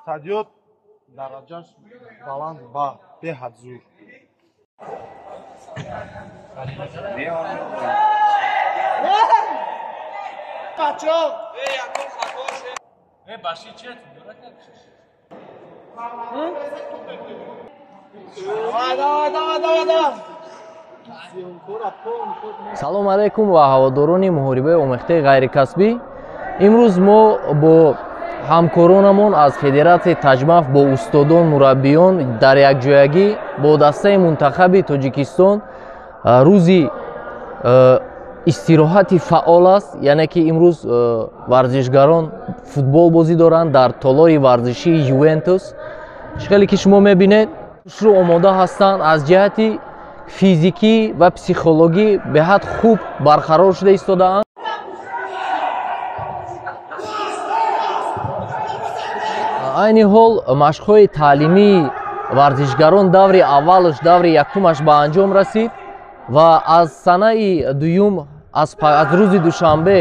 Стадион дараҷаш баланд ва беҳад зур. Салом алайкум ва ҳаводорони муҳорибаи омехтаи ғайрикасбӣ. Имрӯз мо бо ҳамкоронамон аз федератсияи Таҷмаф, бо устодон, мураббиён дар якҷоягӣ бо дастаи мунтахаби Тоҷикистон рӯзи истироҳати фаъол аст, яъне ки имрӯз варзишгарон футбол бозӣ доранд дар толори варзишии Ювентус. Чӣ хеле ки шумо мебинед, шурӯъ омода ҳастанд, аз ҷиҳати физикӣ ва психологӣ беҳад хуб барқарор шуда истодаанд. Айни ҳол машқҳои таълимии варзишгарон даври аввалаш, даври якумаш ба анҷом расид ва аз санаи дуюм, аз рӯзи душанбе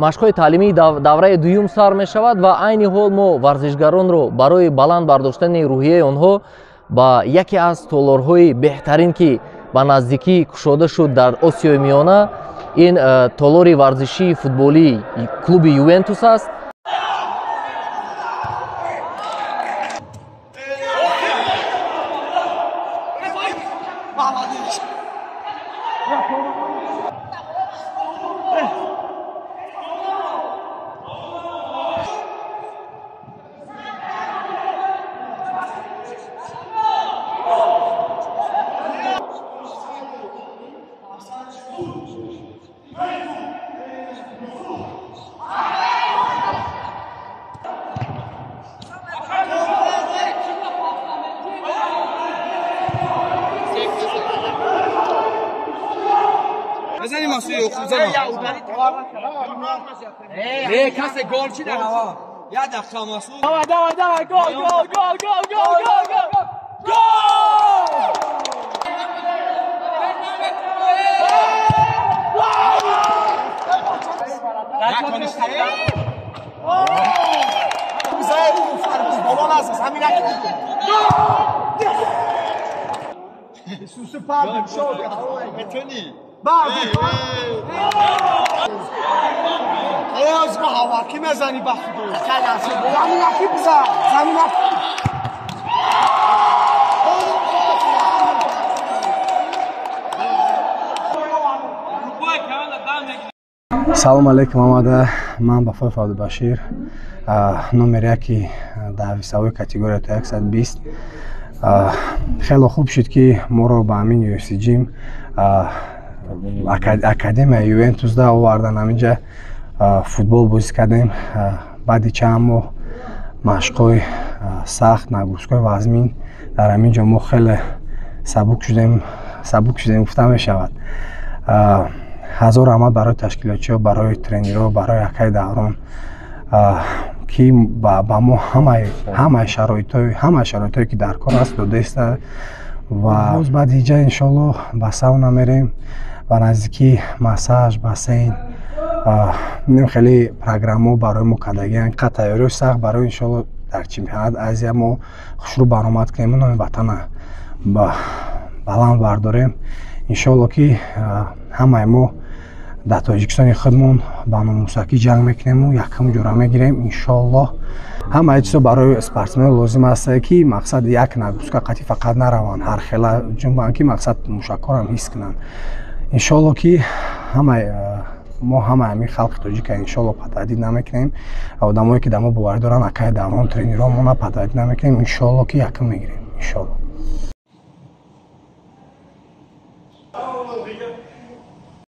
машқҳои таълимии давраи дуюм сар мешавад ва айни ҳол мо варзишгаронро барои баланд бардоштани рӯҳияи онҳо ба яке аз толорҳои беҳтарин, ки ба наздикӣ кушода шуд дар Осиёи Миёна, ин толори варзишии футболии клуби Ювентус аст. Давай, давай, гол, гол, гол, гол, гол, гол, гол, гол! Салом алейкум омада. Ман Бафоев Абдубашир, номер яки дар весовой категория то 120. Хеле хуб шуд, ки моро ба ҳамин UFC Gym, академия Ювентус да овардан. Ҳаминҷа футбол бозӣ кардем. Баъди чанд моҳ машқҳои сахт, нагрузкаҳои вазмин, дар ҳамин ҷо мо хеле сабук шудем гуфта мешавад. Ҳазор раҳмат барои ташкилотчиҳо, барои тренерҳо, барои акаи Даврон, ки ба мо ҳамаи шароитҳое ки дар кор аст додааст. Ва боз баъди иҷа иншоаллоҳ ба сауна мерем, ба наздикӣ массаж, бассейн, хеле программаҳо барои мо кардагианд. Тайёриҳои сахт барои иншоаллоҳ дар чемпионат Азия мо хушрӯ баромад кунем, номи ватана баланд бардорем. Иншоаллоҳ ки ҳамаи мо дар Тоҷикистони худмон ба номусакӣ ҷанг мекунему якум ҷора мегирем иншоаллоҳ. Ҳамаи чизо барои спортсмен лозим аст, ки мақсад як нагрузка қатъи фақат нараванд, ҳар хела ҷунбанд, ки мақсад мушакҳоро ҳис кунанд. Иншоаллоҳ ки ҳамаи мо, ҳамаи ҳамин халқи тоҷика иншоаллоҳ падвадид намекунем. Одамое ки дар мо боварӣ доранд, акаи Даврон, тренерҳо, мо на падвадид намекунем. Иншоаллоҳ ки якум мегирем.